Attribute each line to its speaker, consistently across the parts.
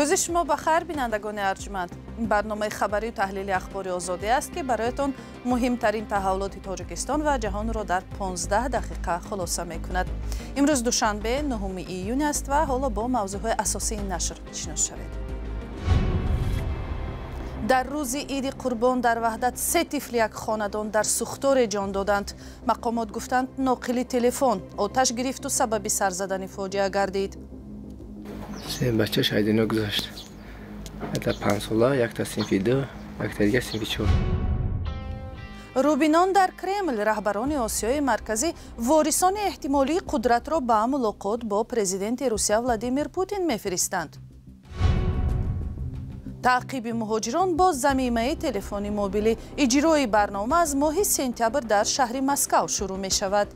Speaker 1: Рӯзи шумо ба хайр, бинандагони арҷманд. Барномаи хабарию таҳлили Ахбори Озодӣ аст, ки бароятон муҳимтарин таҳаввулоти Тоҷикистон ва ҷаҳонро дар 15 дақиқа хулоса мекунад. Имрӯз душанбе, 9 июн аст ва ҳоло бо мавзӯъҳои асосии нашр шинос шавед. Дар рӯзи Иди Қурбон дар Ваҳдат се тифли як хонадон дар сӯхторе ҷон доданд. Мақомот гуфтанд, ноқили телефон оташ гирифту сабаби сар задани фоҷиа гардид.
Speaker 2: Се бача шайдино гузашт. Якта 5 сола, якта синфи 2, якта дига синфи 4.
Speaker 1: Рӯбинон дар Кремл раҳбарони Осиёи Марказӣ ворисони эҳтимолии қудратро ба мулоқот бо президенти Русия Владимир Путин мефиристанд. Таъқиби муҳоҷирон бо замимаи телефони мобилӣ. Иҷрои барнома аз моҳи сентябр дар шаҳри Москав шурӯъ мешавад.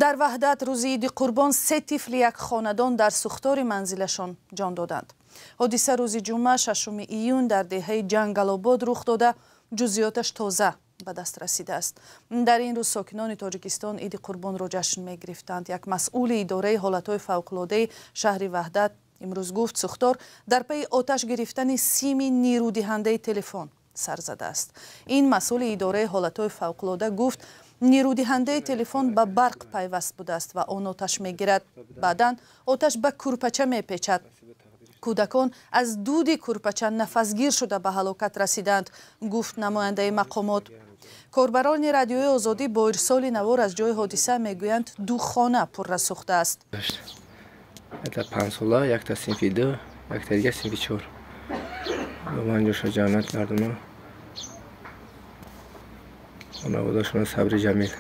Speaker 1: Дар Ваҳдат рӯзи Иди Қурбон се тифли як хонадон дар сӯхтори манзилашон ҷон доданд. Ҳодиса рӯзи ҷумъа, 6 июн, дар деҳаи Ҷангалобод рух дода, ҷузъиёташ тоза ба даст расидааст. Дар ин рӯз сокинони Тоҷикистон Иди Қурбонро ҷашн мегирифтанд. Як масъули идораи ҳолатҳои фавқулодаи шаҳри Ваҳдат имрӯз гуфт, сӯхтор дар пайи оташ гирифтани сими нерӯдиҳандаи телефон сар задааст. Ин масъули идораи ҳолатҳои фавқулода гуфт, нерӯдиҳандаи телефон ба барқ пайваст будааст ва он оташ мегирад. Баъдан оташ ба курпача мепечад. Кӯдакон аз дуди курпача нафасгир шуда, ба ҳалокат расиданд, гуфт намояндаи мақомот. Корбарони Радиои Озодӣ бо ирсоли навор аз ҷои ҳодиса мегӯянд, ду хона пурра сӯхтааст.
Speaker 2: Якта 5 сола, якта синфи 2, якта дига синфи 4. Ман ҷоша ҷаннат гардонам. Хонаводашона сабри ҷамил.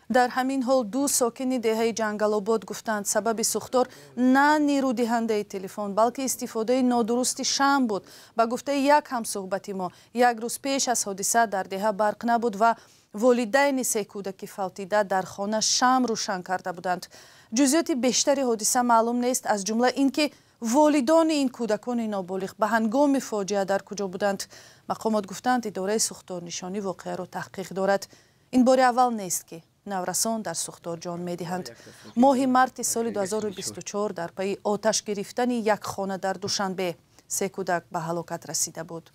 Speaker 1: Дар ҳамин ҳол ду сокини деҳаи Ҷангалобод гуфтанд, сабаби сӯхтор на нерӯдиҳандаи телефон, балки истифодаи нодурусти шамъ буд. Ба гуфтаи як ҳамсӯҳбати мо, як рӯз пеш аз ҳодиса дар деҳа барқ набуд ва волидайни се кӯдаки фавтида дар хона шамъ рӯшан карда буданд. Ҷузъиёти бештари ҳодиса маълум нест, аз ҷумла ин ки волидони ин кӯдакони ноболиғ ба ҳангоми фоҷиа дар куҷо буданд. Мақомот гуфтанд, идораи сӯхторнишонӣ воқеаро таҳқиқ дорад. Ин бори аввал нест, ки наврасон дар сӯхтор ҷон медиҳанд. Моҳи марти соли 2024 дар пайи оташ гирифтани як хона дар Душанбе се кӯдак ба ҳалокат расида буд.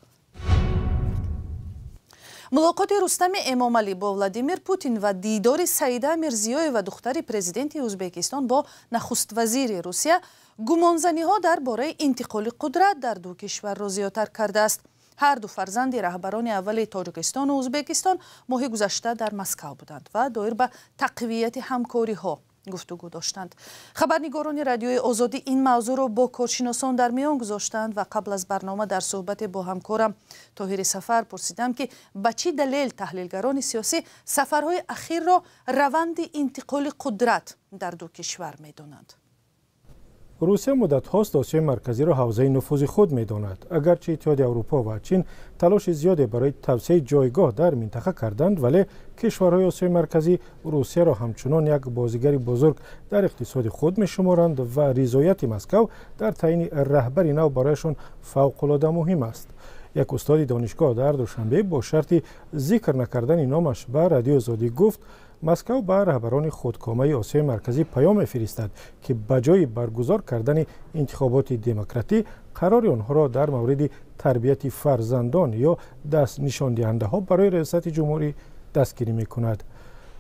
Speaker 1: Мулоқоти Рустами Эмомалӣ бо Владимир Путин ва дидори Саида Мирзиёева, духтари президенти Ӯзбекистон, бо нахуствазири Русия гумонзаниҳо дар бораи интиқоли қудрат дар ду кишварро зиёдтар кардааст. Ҳар ду фарзанди раҳбарони аввали Тоҷикистону Ӯзбекистон моҳи гузашта дар Москав буданд ва доир ба тақвияти ҳамкориҳо гуфтугӯ доштанд. Хабарнигорони Радиои Озодӣ ин мавзӯъро бо коршиносон дар миён гузоштанд ва қабл аз барнома дар суҳбате бо ҳамкорам Тоҳири Сафар пурсидам, ки ба чӣ далел таҳлилгарони сиёсӣ сафарҳои ахирро раванди интиқоли қудрат дар ду кишвар медонанд.
Speaker 3: Русия муддатҳост Осиёи Марказиро ҳавзаи нуфузи худ медонад. Агарчи Иттиҳоди Аврупо ва Чин талоши зиёде барои тавсеаи ҷойгоҳ дар минтақа карданд, вале кишварҳои Осиёи Марказӣ Русияро ҳамчунон як бозигари бузург дар иқтисоди худ мешуморанд ва ризояти Москав дар таъйини раҳбари нав барояшон фавқулода муҳим аст. Як устоди донишгоҳ дар Душанбе бо шарти зикр накардани номаш ба Радиои Озодӣ гуфт, Москав ба раҳбарони худкомаи Осиёи Марказӣ паём мефиристад, ки ба ҷои баргузор кардани интихоботи демократӣ қарори онҳоро дар мавриди тарбияти фарзандон ё дастнишондиҳандаҳо барои раёсати ҷумҳурӣ дастгирӣ мекунад.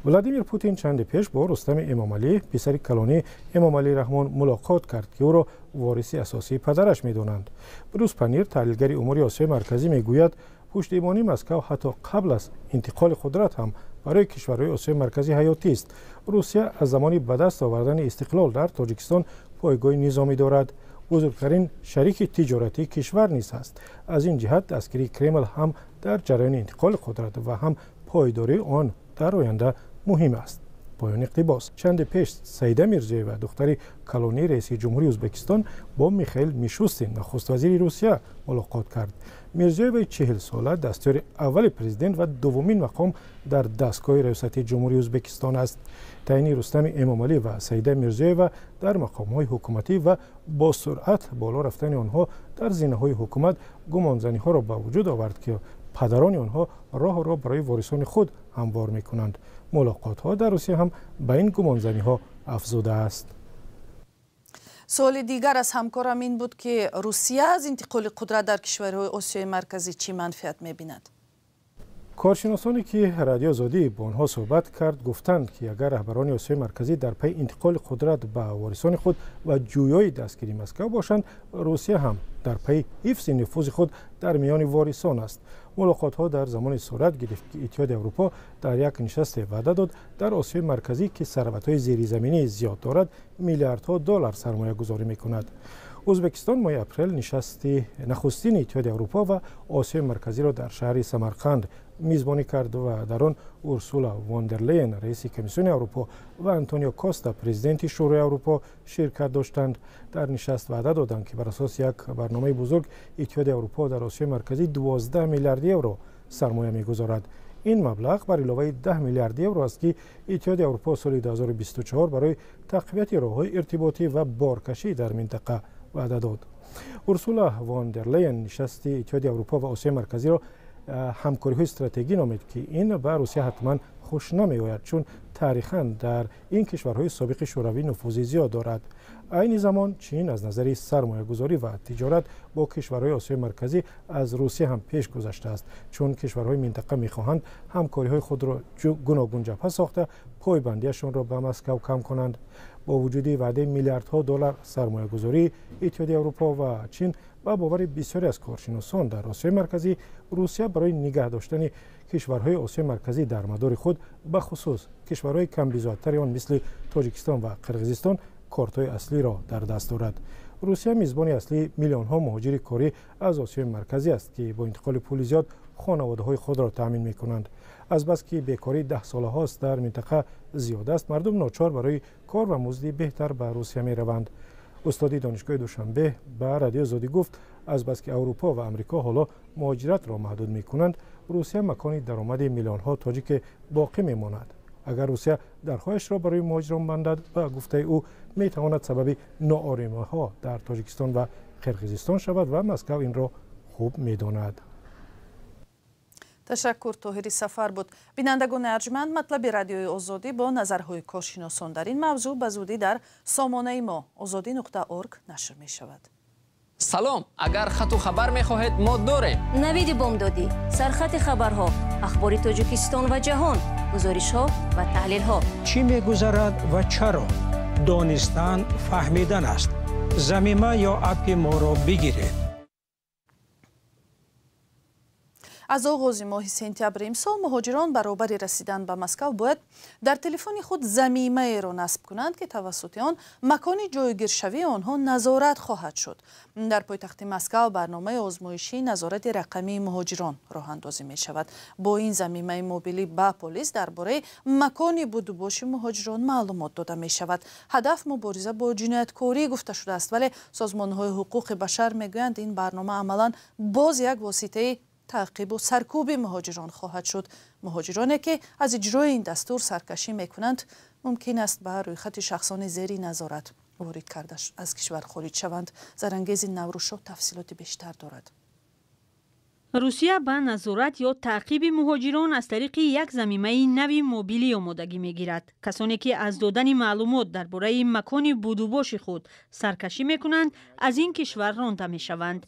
Speaker 3: Владимир Путин чанде пеш бо Рустами Эмомалӣ, писари калонии Эмомалӣ Раҳмон, мулоқот кард, ки ӯро вориси асосии падараш медонанд. Брус Панир, таҳлилгари умури Осиёи Марказӣ, мегӯяд, пуштибонии Москав ҳатто қабл аз интиқоли қудрат ҳам барои кишварҳои Осиёи Марказӣ ҳаётист. Русия аз замони ба даст овардани истиқлол дар Тоҷикистон пойгоҳи низомӣ дорад, бузургтарин шарики тиҷоратии кишвар низ ҳаст. Аз ин ҷиҳат дастгирии Кремл ҳам дар ҷараёни интиқоли қудрат ва ҳам пойдории он дар оянда муҳим аст. Поёни иқтибос. Чанде пеш Саида Мирзиёева, духтари калонии раиси ҷумҳурии Ӯзбекистон, бо Михаил Мишустин, нахуствазири Русия, мулоқот кард. Мирзиёеваи 40-сола дастёри аввали президент ва дуввумин мақом дар дастгоҳи раёсати ҷумҳурии Ӯзбекистон аст. Таъйини Рустами Эмомалӣ ва Саида Мирзиёева дар мақомҳои ҳукуматӣ ва бо суръат боло рафтани онҳо дар зинаҳои ҳукумат гумонзаниҳоро ба вуҷуд овард, ки падарони онҳо роҳро барои ворисони худ ҳамвор мекунанд. Мулоқотҳо дар Русия ҳам ба ин гумонзаниҳо афзудааст.
Speaker 1: Суоли дигар аз ҳамкорам ин буд, ки Русия аз интиқоли қудрат дар кишварҳои Осиёи Марказӣ чӣ манфиат мебинад?
Speaker 3: Коршиносоне ки Радиои Озодӣ бо онҳо суҳбат кард, гуфтанд, ки агар раҳбарони Осиёи Марказӣ дар пайи интиқоли қудрат ба ворисони худ ва ҷӯёи дастгирии Москав бошанд, Русия ҳам дар пайи ҳифзи нуфузи худ дар миёни ворисон аст. Мулоқотҳо дар замоне сурат гирифт, ки Иттиҳоди Аврупо дар як нишасте ваъда дод, дар Осиёи Марказӣ, ки сарватҳои зеризаминӣ зиёд дорад, миллиардҳо доллар сармоягузорӣ мекунад. Ӯзбекистон моҳи апрел нишасти нахустини Иттиҳоди Аврупо ва Осиёи Марказиро дар шаҳри Самарқанд мизбонӣ кард ва дар он Урсула фон дер Лейен, раиси Комиссиони Аврупо, ва Антонио Коста, президенти Шӯрои Аврупо, ширкат доштанд. Дар нишаст ваъда доданд, ки бар асоси як барномаи бузург Иттиҳоди Аврупо дар Осиёи Марказӣ 12 миллиард евро сармоя мегузорад. Ин маблағ бар иловаи 10 миллиард евро аст, ки Иттиҳоди Аврупо соли 2024 барои тақвияти роҳҳои иртиботӣ ва боркашӣ дар минтақа ваъда дод. Урсула фон дер Лейен нишасти Иттиҳоди Аврупо ва Осиёи Марказиро ҳамкориҳои стратегӣ номид, ки ин ба Русия ҳатман хуш намеояд, чун таърихан дар ин кишварҳои собиқи шӯравӣ нуфузи зиёд дорад. Айни замон Чин аз назари сармоягузорӣ ва тиҷорат бо кишварҳои Осиёи Марказӣ аз Русия ҳам пеш гузаштааст, чун кишварҳои минтақа мехоҳанд ҳамкориҳои худро гуногунҷабҳа сохта, пойбандиашонро ба Москав кам кунанд. Бо вуҷуди ваъдаи миллиардҳо доллар сармоягузории Иттиҳоди Аврупо ва Чин, ба бовари бисёре аз коршиносон дар Осиёи Марказӣ, Русия барои нигаҳ доштани кишварҳои Осиёи Марказӣ дар мадори худ, бахусус кишварҳои камбизоаттари он мисли Тоҷикистон ва Қирғизистон, кортҳои аслиро дар даст дорад. Русия мизбони аслии миллионҳо муҳоҷири корӣ аз Осиёи Марказӣ аст, ки бо интиқоли пули зиёд хонаводаҳои худро таъмин мекунанд. Азбаски бекорӣ даҳсолаҳост дар минтақа зиёд аст, мардум ночор барои кор ва музди беҳтар ба Русия мераванд. Устоди Донишгоҳи Душанбе ба Радиои Озодӣ гуфт, азбаски Аврупо ва Амрико ҳоло муҳоҷиратро маҳдуд мекунанд, Русия макони даромади миллионҳо тоҷике боқӣ мемонад. Агар Русия дарҳояшро барои муҳоҷирон бандад, ба гуфтаи ӯ, метавонад сабаби ноорomиҳо дар Тоҷикистон ва Қирғизистон шавад ва Москав инро хуб медонад.
Speaker 1: Ташаккур, Тоҳири Сафар буд. Бинандагони арҷманд, матлаби Радиои Озодӣ бо назарҳои коршиносон дар ин мавзӯъ ба зудӣ дар сомонаи мо ozodi.org нашр мешавад.
Speaker 4: Салом, агар хату хабар мехоҳед, мо дорем.
Speaker 5: Навиди бомдодӣ, сархати хабарҳо, ахбори Тоҷикистон ва ҷаҳон, гузоришҳо ва таҳлилҳо.
Speaker 6: Чӣ мегузарад ва чаро? Донистан фаҳмидан аст. Замима ё аппи моро бигиред.
Speaker 1: Аз оғози моҳи сентябри имсол муҳоҷирон баробари расидан ба Москав бояд дар телефони худ замимаеро насб кунанд, ки тавассути он макони ҷойгиршавии онҳо назорат хоҳад шуд. Дар пойтахти Москав барномаи озмоишии назорати рақамии муҳоҷирон роҳандозӣ мешавад. Бо ин замимаи мобилӣ ба полис дар бораи макони будубоши муҳоҷирон маълумот дода мешавад. Ҳадаф мубориза бо ҷинояткорӣ гуфта шудааст, вале созмонҳои ҳуқуқи башар мегӯянд, ин барнома амалан боз як воситаи таъқибу саркӯби муҳоҷирон хоҳад шуд. Муҳоҷироне ки аз иҷрои ин дастур саркашӣ мекунанд, мумкин аст ба рӯйхати шахсони зери назорат ворид карда аз кишвар хориҷ шаванд. Зарангези Наврӯзшоҳ тафсилоти бештар дорад.
Speaker 7: Русия ба назорат ё таъқиби муҳоҷирон аз тариқи як замимаи нави мобилӣ омодагӣ мегирад. Касоне ки аз додани маълумот дар бораи макони будубоши худ саркашӣ мекунанд, аз ин кишвар ронда мешаванд.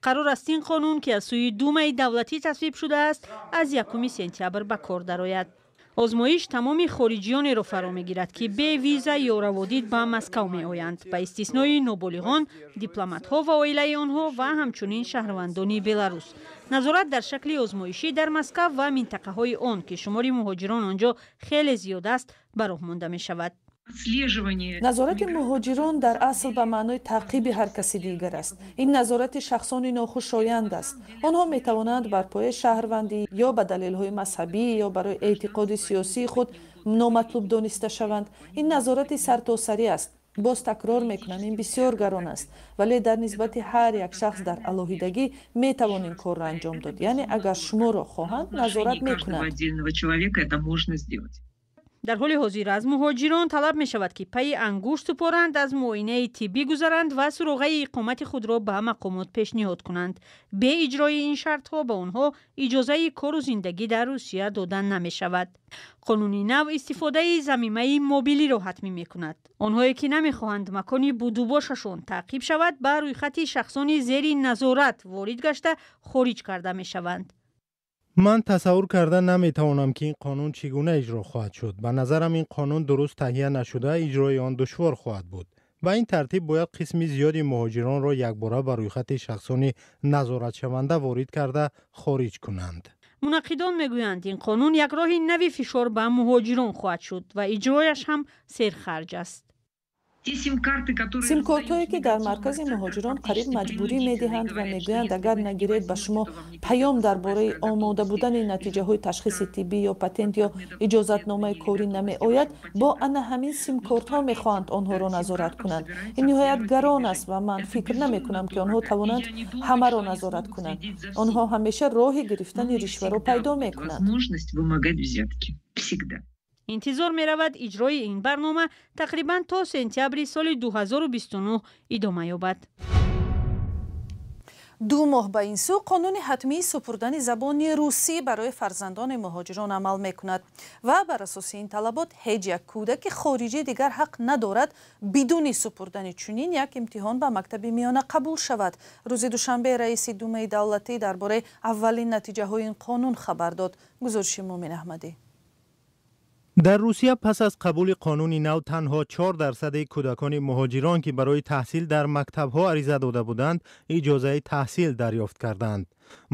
Speaker 7: Қарор аст ин қонун, ки аз сӯи Думаи давлатӣ тасвиб шудааст, аз 1 сентябр ба кор дарояд. Озмоиш тамоми хориҷиёнеро фаро мегирад, ки бе виза ё раводид ба Москав меоянд, ба истиснои ноболиғон, дипломатҳо ва оилаи онҳо ва ҳамчунин шаҳрвандони Беларус. Назорат дар шакли озмоишӣ дар Москав ва минтақаҳои он, ки шумори муҳоҷирон он ҷо хеле зиёд аст, ба роҳ монда мешавад.
Speaker 1: Назорати муҳоҷирон дар асл ба маънои таъқиби ҳар каси дигар аст. Ин назорати шахсони нохушоянд аст. Онҳо метавонанд бар пояи шаҳрвандӣ ё ба далелҳои мазҳабӣ ё барои эътиқоди сиёсии худ номатлуб дониста шаванд. Ин назорати сартосарӣ аст. Боз такрор мекунам, ин бисёр гарон аст, вале дар нисбати ҳар як шахс дар алоҳидагӣ метавон ин корро анҷом дод. Яъне агар шуморо хоҳанд, назорат мекунанд.
Speaker 7: Дар ҳоли ҳозир аз муҳоҷирон талаб мешавад, ки пайи ангушт супоранд, аз муоинаи тиббӣ гузаранд ва суроғаи иқомати худро ба мақомот пешниҳод кунанд. Бе иҷрои ин шартҳо ба онҳо иҷозаи кору зиндагӣ дар Русия дода намешавад. Қонуни нав истифодаи замимаи мобилиро ҳатмӣ мекунад. Онҳое ки намехоҳанд макони будубошашон таъқиб шавад, ба рӯйхати шахсони зери назорат ворид гашта хориҷ карда мешаванд.
Speaker 8: Ман тасаввур карда наметавонам, ки ин қонун чӣ гуна иҷро хоҳад шуд. Ба назарам, ин қонун дуруст таҳия нашуда, иҷрои он душвор хоҳад буд. Ба ин тартиб бояд қисми зиёди муҳоҷиронро якбора ба рӯйхати шахсони назоратшаванда ворид карда хориҷ кунанд.
Speaker 7: Мунаққидон мегӯянд, ин қонун як роҳи нави фишор ба муҳоҷирон хоҳад шуд ва иҷрояш ҳам серхарҷ аст.
Speaker 1: Симкортҳое, ки дар маркази муҳоҷирон қариб маҷбурӣ медиҳанд ва мегӯянд, агар нагиред, ба шумо паём дар бораи омода будани натиҷаҳои ташхиси тиббӣ ё патент ё иҷозатномаи корӣ намеояд, бо ана ҳамин симкортҳо мехоҳанд онҳоро назорат кунанд. Ин ниҳоят гарон аст ва ман фикр намекунам, ки онҳо тавонанд ҳамаро назорат кунанд. Онҳо ҳамеша роҳи гирифтани ришваро пайдо мекунанд.
Speaker 7: Интизор меравад, иҷрои ин барнома тақрибан то сентябри соли 2029 идома ёбад.
Speaker 1: 2 моҳ ба ин сӯ қонуни ҳатмии супурдани забони русӣ барои фарзандони муҳоҷирон амал мекунад ва бар асоси ин талабот ҳеҷ як кӯдаки хориҷӣ дигар ҳақ надорад бидуни супурдани чунин як имтиҳон ба мактаби миёна қабул шавад. Рӯзи душанбе раиси Думаи давлатӣ дар бораи аввалин натиҷаҳои ин қонун хабар дод. Гузориши Мумин Аҳмадӣ.
Speaker 8: Дар Русия пас аз қабули қонуни нав танҳо 4 дарсади кӯдакони муҳоҷирон, ки барои таҳсил дар мактабҳо ариза дода буданд, иҷозаи таҳсил дарёфт карданд.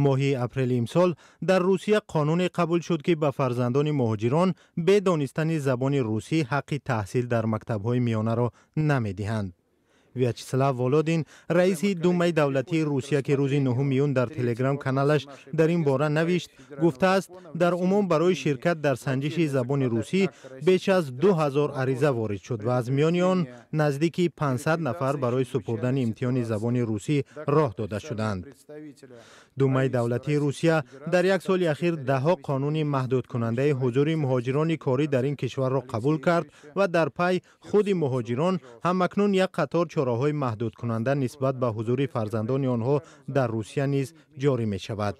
Speaker 8: Моҳи апрели имсол дар Русия қонуне қабул шуд, ки ба фарзандони муҳоҷирон бе донистани забони русӣ ҳаққи таҳсил дар мактабҳои миёнаро намедиҳанд. Вячеслав Володин, раиси Думаи давлатии Русия, ки рӯзи 9 июн дар телеграм-каналаш дар ин бора навишт, гуфтааст, дар умум барои ширкат дар санҷиши забони русӣ беш аз 2000 ариза ворид шуд ва аз миёни он наздики 500 нафар барои супурдани имтиҳони забони русӣ роҳ дода шуданд. Думаи давлатии Русия дар як соли ахир даҳҳо қонуни маҳдудкунандаи ҳузури муҳоҷирони корӣ дар ин кишварро қабул кард ва дар пай худи муҳоҷирон ҳамакнун як қатор чораҳои маҳдудкунанда нисбат ба ҳузури фарзандони онҳо дар Русия низ ҷорӣ мешавад.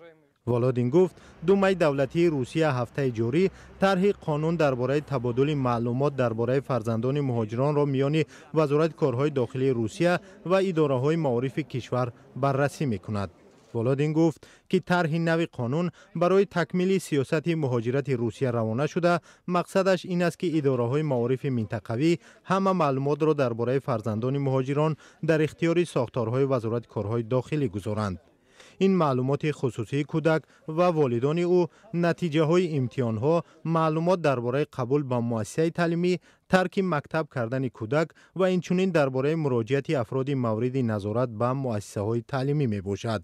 Speaker 8: Володин гуфт, Думаи давлатии Русия ҳафтаи ҷорӣ тарҳи қонун дар бораи табодули маълумот дар бораи фарзандони муҳоҷиронро миёни Вазорати корҳои дохилии Русия ва идораҳои маорифи кишвар баррасӣ мекунад. Володин гуфт, ки тарҳи нави қонун барои такмили сиёсати муҳоҷирати Русия равона шуда, мақсадаш ин аст, ки идораҳои маорифи минтақавӣ ҳама маълумотро дар бораи фарзандони муҳоҷирон дар ихтиёри сохторҳои Вазорати корҳои дохилӣ гузоранд. Ин маълумоти хусусии кӯдак ва волидони ӯ, натиҷаҳои имтиҳонҳо, маълумот дар бораи қабул ба муассисаи таълимӣ, тарки мактаб кардани кӯдак ва инчунин дар бораи муроҷиати афроди мавриди назорат ба муассисаҳои таълимӣ мебошад.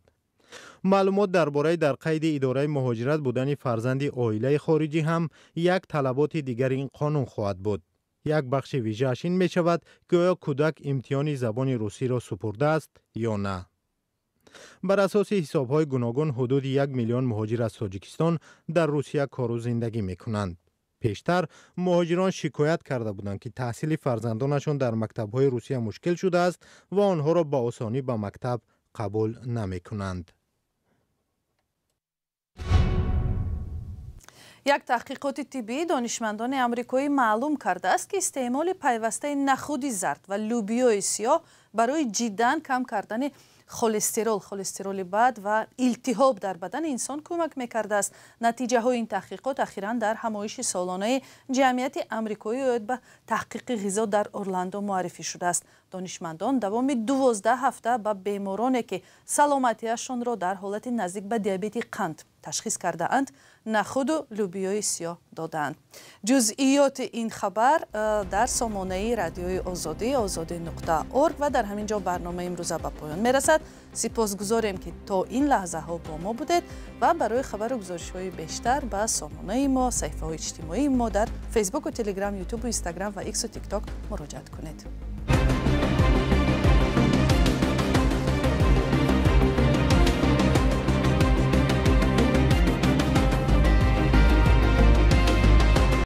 Speaker 8: Маълумот дар бораи дар қайди идораи муҳоҷират будани фарзанди оилаи хориҷӣ ҳам як талаботи дигари ин қонун хоҳад буд. Як бахши вижааш ин мешавад, ки оё кӯдак имтиҳони забони русиро супурдааст ё на. Бар асоси ҳисобҳои гуногун, ҳудуди 1 миллион муҳоҷир аз Тоҷикистон дар Русия кору зиндагӣ мекунанд. Пештар муҳоҷирон шикоят карда буданд, ки таҳсили фарзандонашон дар мактабҳои Русия мушкил шудааст ва онҳоро ба осонӣ ба мактаб қабул намекунанд.
Speaker 1: Як таҳқиқоти тиббии донишмандони амрикоӣ маълум кардааст, ки истеъмоли пайвастаи нахуди зард ва лӯбиёи сиёҳ барои ҷиддан кам кардани холестерол, холестероли бад ва илтиҳоб дар бадани инсон кӯмак мекардааст. Натиҷаҳои ин таҳқиқот ахиран дар ҳамоиши солонаи ҷамъияти амрикоӣ оид ба таҳқиқи ғизо дар Орландо муаррифӣ шудааст. Донишмандон давоми 12 ҳафта ба бемороне, ки саломатиашонро дар ҳолати наздик ба диабети қанд ташхис кардаанд, нахуду лӯбиёи сиёҳ додаанд. Ҷузъиёти ин хабар дар сомонаи Радиои Озодӣ, озодӣ.org. Ва дар ҳамин ҷо барномаи имрӯза ба поён мерасад. Сипосгузорем, ки то ин лаҳзаҳо бо мо будед, ва барои хабару гузоришҳои бештар ба сомонаи мо, саҳифаҳои иҷтимоии мо дар Фейсбуку Телеграм, Ютубу Инстаграм ва Иксу Тикток муроҷиат кунед.